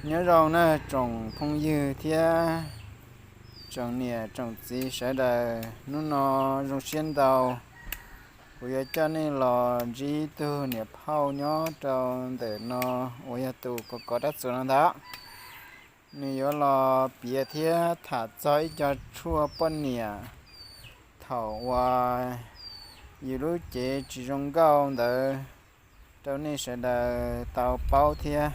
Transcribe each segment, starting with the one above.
Nyob zoo nawb tsoom phooj ywg thiab tsoom niam tsoom txiv sawv daws, hnub no zoo siab ntau kuv yuav coj nej los ntsib ib tug niam phauj nyob rau ntawm no uas yog tus kov kov dab txuas no ntag. Nws yuav los piav thiab tham txog ib co tshuaj poj niam thaum uas yus lub cev tsis zoo nkauj ntawd rau nej sawv daws tau paub thiab.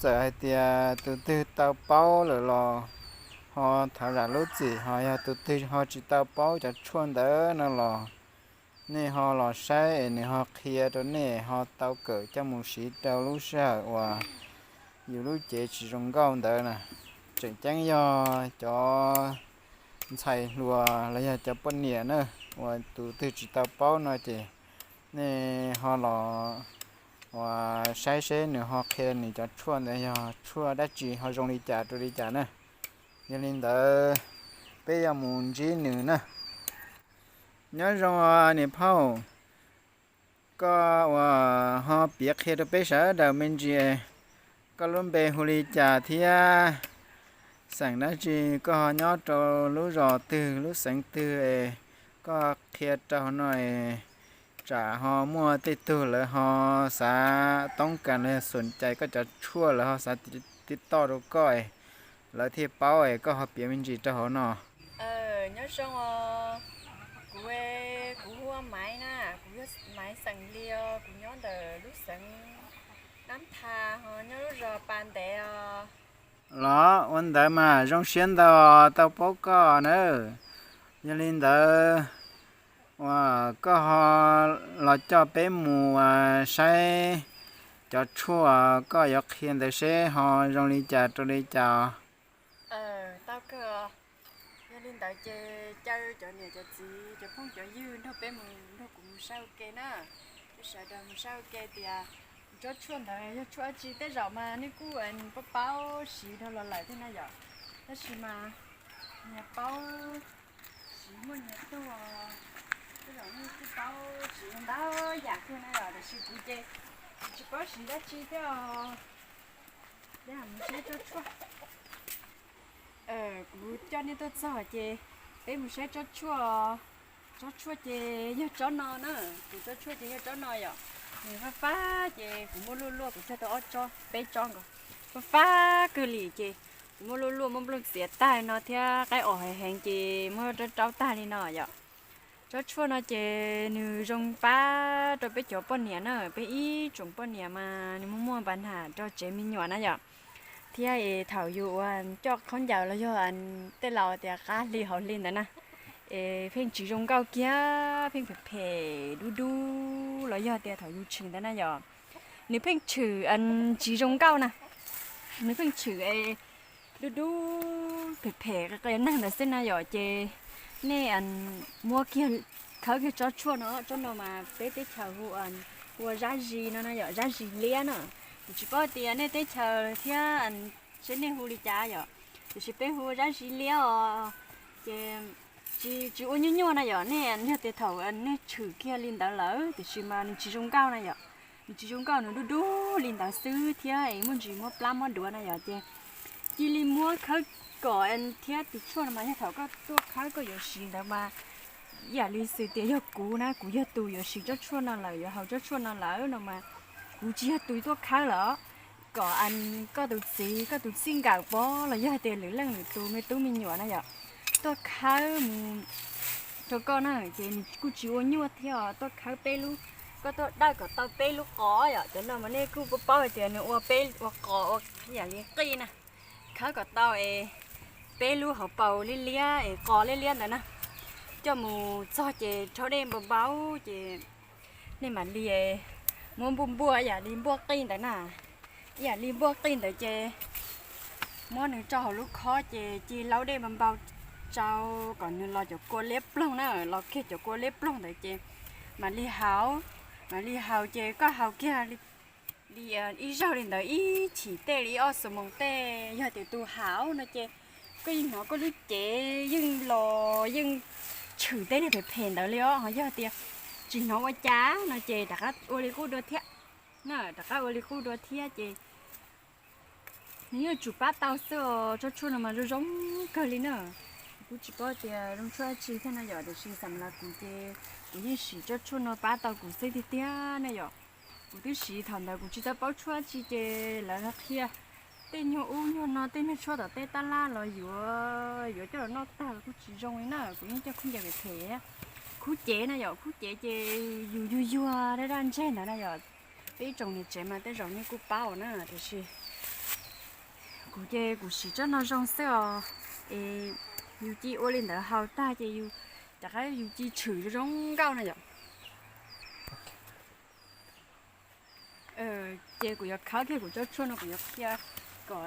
Txawm hais tias tus twg tau paub lawm los ho thov zam lub txim, ho yog tus twg ho tsis tau paub cov tshuaj ntawd no los nej ho los saib es nws ho qhia rau nej ho tau kawm coj mus siv rau lub sij hawm uas yus lub cev tsis zoo nkauj ntawd na. Tseem ceeb yog cov ntxhais hluas los yog cov poj niam na, uas tus twg tsis tau paub no ces nej ho los uas saib seb nws ho qhia nws cov tshuaj ntawd yog tshuaj dab tsi ho zoo li cas rau li cas na. Yog li ntawd peb yuav mus ntsib nws na. Nyob zoo niam phauj, koj uas ho piav qhia rau peb sawv daws me ntsis, koj lub npe hu li cas thiab xeem dab tsi, koj ho nyob rau lub zos twg lub xeev twg es koj qhia rau no es tsam ho muaj tej tug lawv ho xav toob kas los yog xum cais koj cov tshuaj lawv ho xav tiv toj rau koj es lawv thiaj paub es koj ho piav me ntsis rau hauv no. Nyob zoo os, kuv, kuv hu ua Maiv na, kuv yog Maiv xeem Lios, kuv nyob ntawm lub xeev Nab Tha ho nyob lub zos Pas Ntev os. Los ua ntawd mas zoo siab ntau tau paub koj na. Yog li ntawd uas koj ho los coj peb mus saib cov tshuaj koj yuav qhia ntawd seb ho zoo li cas rau li cas. Tau kawg. Yog li ntawd ces caw cov niam cov txiv cov phooj cov ywg nrog peb mus nrog kuv mus saib ua ke na. Peb sawv daws mus saib ua ke tias tsob tshuaj ntawd yog tshuaj dab tsi. Tej zaum mas nej kuj paub paub siv dhau los lawm thiab na yom, tab sis mas nyias paub siv muaj nyias tug. Tej zaum nej kuj paub siv ntau yam kawg na yom, tiam sis kuv ces kuv tsis paub siv dab tsi thiab os. Peb mus saib tsob tshuaj. Kuv coj nej tuaj txog ces peb mus saib tsob tshuaj. Tsob tshuaj ces yog tsob no na, kuv tsob tshuaj ces yog tsob no yom. Nws fab fab ces kuv muab luaj luaj kuv txhaj tau ob tsob peb tsob nkaus. Fab fab kawg li ces kuv muab luaj luaj muab nplooj txiav tag no thiab qaib os heev heev ces muab raub raub tag li no yom. Tsob tshuaj no ces nws zoo pab rau peb cov poj niam na, peb ib tsoom poj niam mas nws muaj muaj npa nham rau tsev me nyuam na yom. Thiab es thaum yus ua coj khaub ncaws los yog tej laus tias qab hli hauv hli ntawd na, es pheej tsis zoo nkauj kiag, pheej phem phem dub dub los yog tias thaum yus tshwm ntawd na yom, nws pheej tshwm tsis zoo nkauj na, nws pheej tshwm dub dub phem phem qias qias neeg ntawd xwb na yom. Ces nej muab kiag, khawb kiag tsob tshuaj no, tsob no mas peb teb chaws hu ua zab zis no na yom, zab zis liab na. Kuv tsis paub tias nej teb chaws thiab seb nej hu li cas yom, tiam sis peb hu ua zab zis liab os. Ces tsis, tsis ua nyuaj nyuaj na yom, nej yog tias thaum nej tshwm kiag li ntawd lawm tiam sis mas nws tsis zoo nkauj na yom, nws tsis zoo nkauj, nws dub dub li ntawd xwb thiab es muaj ntsis muab plab muab duav na yom. Ces cia li muab khawb kom thiab tus tshuaj no mas yog thaum koj tuaj khawb koj yuav siv ntawd mas ib yam li xws tias yog kuv na, kuv yog tus yuav siv tsob tshuaj no lawm, yuav haus tsob tshuaj no lawm no mas kuv tsis yog tus tuaj khawb lawm. Kom koj tus txiv, koj tus txij nkawm pov los yog tias lwm leej lwm tus me tub me nyuam na yom, tuaj khawb mus rau koj na, ces nws kuj tsis ua nyuaj thiab os. Tuaj khawb peb lub, koj tuaj dawj kom tau peb lub qos yom. Cov no mas nej kuj paub paub hais tias nws ua peb ua qos ua yam li qij na. Khawb kom tau es peb lub hauv paus liab liab es qos liab liab ntawd na, coj mus txog ces rhaub dej npau npau ces nej mam li muab npuaj npuaj ib yam li npuaj qij ntawd na. Ib yam li npuaj qij ntawd ces muab nws tso hauv lub khob ces cia li laub dej npau npau tsau kom nws los cov kua liab ploog na, los kiag cov kua liab ploog ntawd ces mam li haus, mam li haus ces koj haus kiag li ib zaug li ntawd ib chim tej li ib ob xuab moos tej. Yog tias tus haus no ces koj yeej hnov koj lub cev yeej los yeej tshwm tej niag phem phem ntawd li os. Ho yog tias tsis hnov ua cas no ces rov qab ua li qub dua thiab na, rov qab ua li qub dua thiab ces Nws yeej tsum pab tau xwb os, tsob tshuaj no mas zoo zoo kawg li na. Kuv tsis paub tias zoo tshuaj dab tsi thiab na yom, tiam sis xam las kuv ces kuv yeej siv tsob tshuaj no pab tau kuv xwb tiag tiag na yom. Kuv twb siv thaum ntawd kuv tsis tau paub tshuaj dab tsi ces lawv qhia tej nyuag ub nyuag no tej nyuag tshuaj tom tej tab laj los yuav yuav coj los noj tag los kuj tsis zoo li na, kuv yeej coj khaub ncaws phem phem, khub cev na yom, khub cev ces yus yuag yuag daj daj ntseg ntawd na yom. Peb ib tsoom niam tsev mas tej zaum nej kuj paub na, tiam sis kuv ces kuv siv tsob no zoo xwb os. Es yus cia ua li ntawd haus tag ces yus rov qab yus cia tshwm zoo nkauj na yom. Ces kuv yuav khawb kiag kuv tsob tshuaj no, kuv yuav qhia kom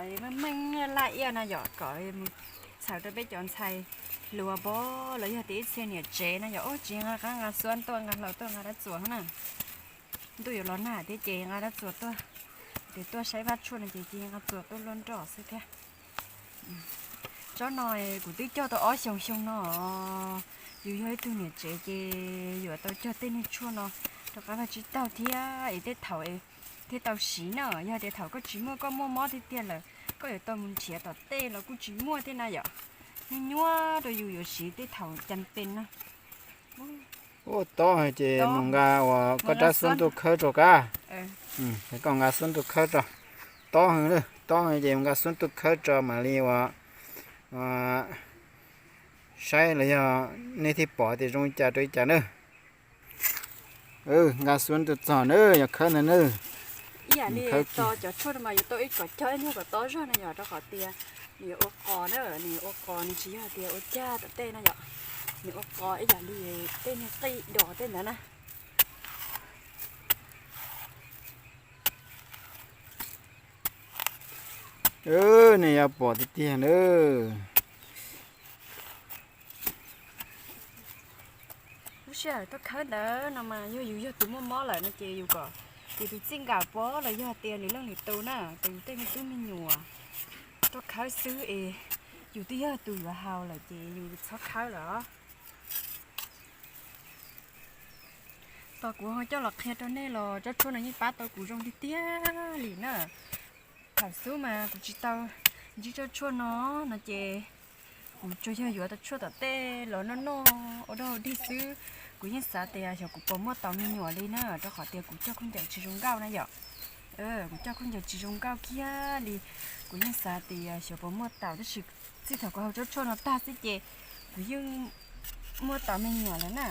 meej meej laj iaj na yom, kom mus txhawm rau peb cov ntxhais hluas pab los yog tias ib txhia niam tsev na yom. Ub, tsis nqa qab nqa xuab tuaj, nqa hlau tuaj, nqa dab txuas na. Ntuj yuav los nag thiab ces nqa dab txuas tuaj, ces tuaj saib vaj tshuaj no ces cia nqa txuas tuaj luaj nroj xwb thiab. Tsob no kuv twb cog tau ob xyoos xyoo no. Yus yog ib tug niam tsev ces yuav tau cog tej niag tshuaj no rau qab vaj tsib taug thiab es tej thaum thiaj tau siv na. Yog tias thaum koj tsis muaj, koj muaj mob tiag tiag lawm, koj yuav tau mus nrhiav tom tej los kuj tsis muaj thiab na yom. Nyuaj nyuaj rau yus yuav siv tej thaum cas pes no. Ub, tob ces mus nqa uas koj rab xuab ntuj khawb rau kab. Koj nqa xuab ntuj khawb rau. Tob heev, tob heev ces mus nqa xuab ntuj khawb rau mam li uas saib los yog nej thiaj pom tias zoo li cas rau li cas na. Nqa xuab ntuj txog na, yog khawb ntawd na. Ib yam li tso cov tshuaj no mas yuav tau ib kom cog ib nyuag kom tob zog na yom, rau qhov tias nws yuav ua qos na, nws yuav ua qos, nws tsis yog tias ua cag tom tej na yom. Nws ua qos ib yam li tej niag qij dos tej ntawd na. Nej yuav pom tiag tiag na. Lub sij hawm tuaj khawb ntawd no mas yog yus yog tus muaj mob lawm no ces yus kom yus tus txij nkawm pab los yog tias nws leej nws tus na, tus tej me tub me nyuam tuaj khawb xwb es yus twb yog tus yuav haus lawm ces yus txhob khawb lawm. Tos kuv ho coj los qhia rau nej los tsob tshuaj no yeej pab tau kuv zoo tiag tiag li na. Thaum xub mas kuv tsis tau ntsib tsob tshuaj no, no ces kuv tsuas yog yuav tau tshuaj tom tej los noj noj ua dog ua dig xwb. Kuv yeej xav tias xyov kuv puas muaj tau me nyuam li na, rau qhov tias kuv coj khaub ncaws tsis zoo nkauj na yom. Kuv coj khaub ncaws tsis zoo nkauj kiag li. Kuv yeej xav tias xyov puas muaj tau, tab sis txij thaum kuv haus tsob tshuaj no tag xwb ces kuv yeej muaj tau me nyuam lawm na.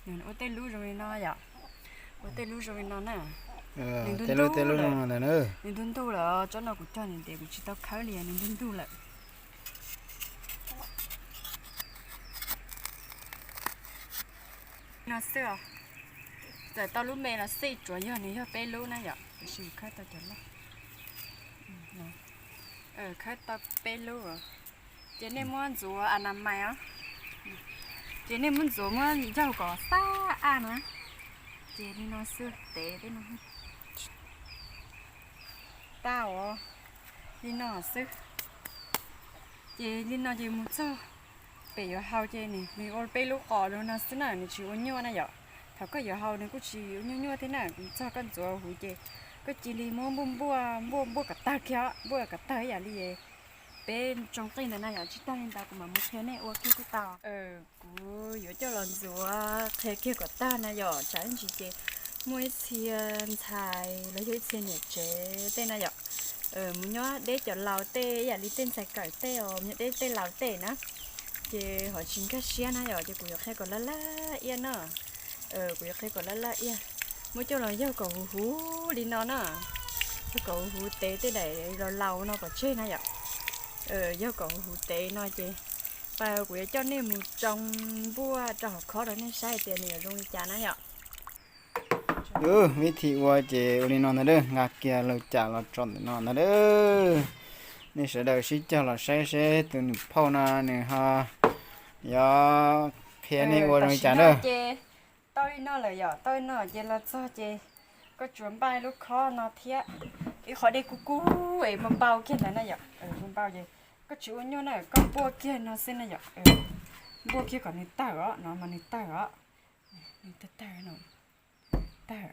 Nws ua tej lub zoo li no yom, ua tej lub zoo li no na. Nws ntuj ntuj, nws ntuj ntug lawm, tsob no kuv cog nws ntev kuv tsis tau khawb li, nws ntuj ntug lawm. No xwb os, txawm tau lub me los xij, tsuas yog nws yog peb lub na yom, tiam sis khawb tau cov loj, khawb tau peb lub. Ces nej muab ntxuav a na mais os, ces nej muab ntxuav muab ncaug kom xab a na, ces li no xwb, tev tej no tau os, li no xwb. Ces li no ces mus txog pem yuav haus ces nws ua peb lub qos li no xwb na, nws tsis ua nyuaj na yom. Thaum koj yuav haus nws kuj tsis ua nyuaj nyuaj thiab na, mus txog koj ntxuav huv ces koj cia li muab npuaj npuaj npuaj npuaj kom tawg kiag, npuaj kom tawg ib yam li peb tsoo qij ntawd na yom, tsis tag li ntawd kuv mam mus qhia nej ua kiag kuj tau. Kuv yuav coj los ntxuav qhia kiag kom tag na yom, tsam ib ntsis ces muaj ib txhia ntxhais los yog ib txhia niam tsev tej na yom, mus nyob deb cov laus tej ib yam li tej ntxhais kawm tej os, nyob deb tej laus tej na, ces ho tsis nkag siab na yom, ces kuv yuav qhia kom laj laj iaj na. Kuv yuav qhia kom laj laj iaj, muab coj los yaug kom huv huv li no na, yaug kom huv huv tev tej daim laus laus no pov tseg na yom. Yaug kom huv huv tev no ces kuv yuav coj nej mus tsoo npuaj rau hauv khob rau nej saib tias nws yuav zoo li cas na yom. Vib thim ua ces ua li no ntag, nqa kiag laug cam los tso ntawm no ntag. Nej sawv daws sib cog los saib seb tus nws phauj no nws ho yuav qhia nej ua zoo li cas na. Tau li no lawm yom, tau li no ces los txog ces koj tsuas npaj lub khob no thiab ib qhov dej kub kub es npau npau kiag ntawd na yom, npau npau ces koj tsis ua nyuaj na, koj npuaj kiag no xwb na yom, npuaj kiag kom nws tawg os, no mas nws tawg os, nws tawg tawg no, tawg,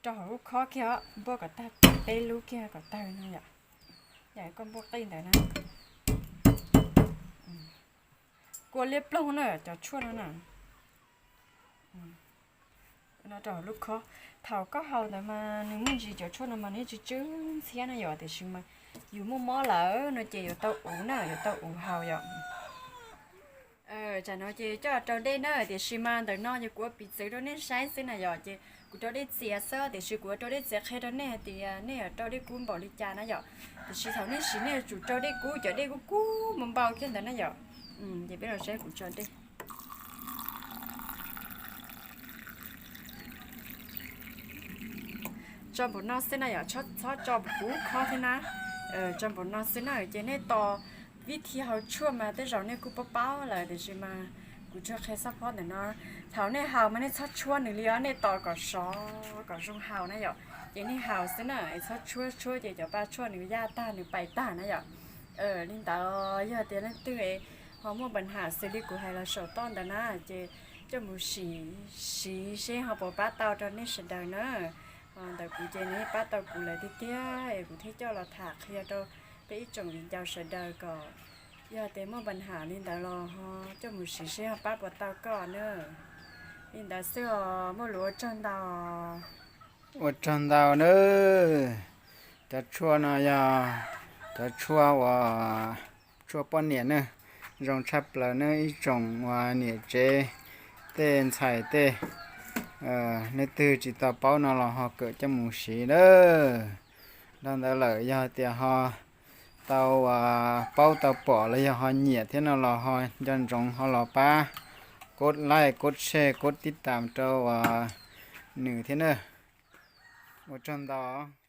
Rau hauv lub khob kiag os, npuaj kom tag peb lub kiag kom tawg no yom. Yog koj npuaj qij ntawd na. Kua liab ploog na cov tshuaj no na. No rau hauv lub khob. Thaum koj haus ntawd mas nws muaj ntsis cov tshuaj no mas nws tsw tsw ntxhiab na yom, tiam sis mas yus muaj mob lawm no ces yuav tau uv na, yuav tau uv haus yom. Tsam no ces coj rau dej na, tiam sis mas ntawm no ces kuv ua piv txwv rau nej saib xwb na yom, ces kuv rau dej txias xwb, tiam sis kuv ua rau dej txias qhia rau nej hais tias nej yuav rau dej kub npaum li cas na yom. Tiam sis thaum nej siv nej yuav tsum rau dej kub, cov dej kub kub npau npau kiag ntawd na yom. Ces peb los saib kuv tso dej. Tso npaum no xwb na yom, txhob tso puv khob thiab na. Tso npaum no xwb na, ces nej tos vib thi haus tshuaj mas tej zaum nej kuj paub paub lawm, tiam sis mas kuv tsuas qhia xob phob ntawm no. Thaum nej haus mas nej txhob tshuab nws li os, nej tos kom sov kom zoo haus na yom. Ces nej haus xwb na, txhob tshuab, tshuab ces cov pa tshuaj nws yaj tag nws pais tag na yom. Li ntawd yog tias leej twg ho muaj npa nham xws li kuv hais los saum toj ntawd na, ces coj mus siv, siv seb ho puas pab tau rau nej sawv daws na. Ntawm kuv ces nws yeej pab tau kuv lawm tiag tiag es kuv thiaj coj los tham qhia rau peb ib tsoom viv ncaus sawv daws kom yog tias muaj npa nham li ntawd los ho coj mus siv seb ho pab puas tau koj na. Li ntawd xwb os, muaj lus ua tsaug ntau. Ua tsaug ntau nawb. Cov tshuaj no yog cov tshuaj uas tshuaj poj niam na, zoo tshaj plaws na ib tsoom uas niam tsev tej ntxhais tej, leej twg tsis tau paub no los ho kawm coj mus siv lawm. Dhau ntawd lawm yog tias ho tau paub tau pom los yog ho nyiam thiab no los ho nco ntsoov ho los pab kov like, kov share, kov tib tam rau nws thiab na. Ua tsaug ntau.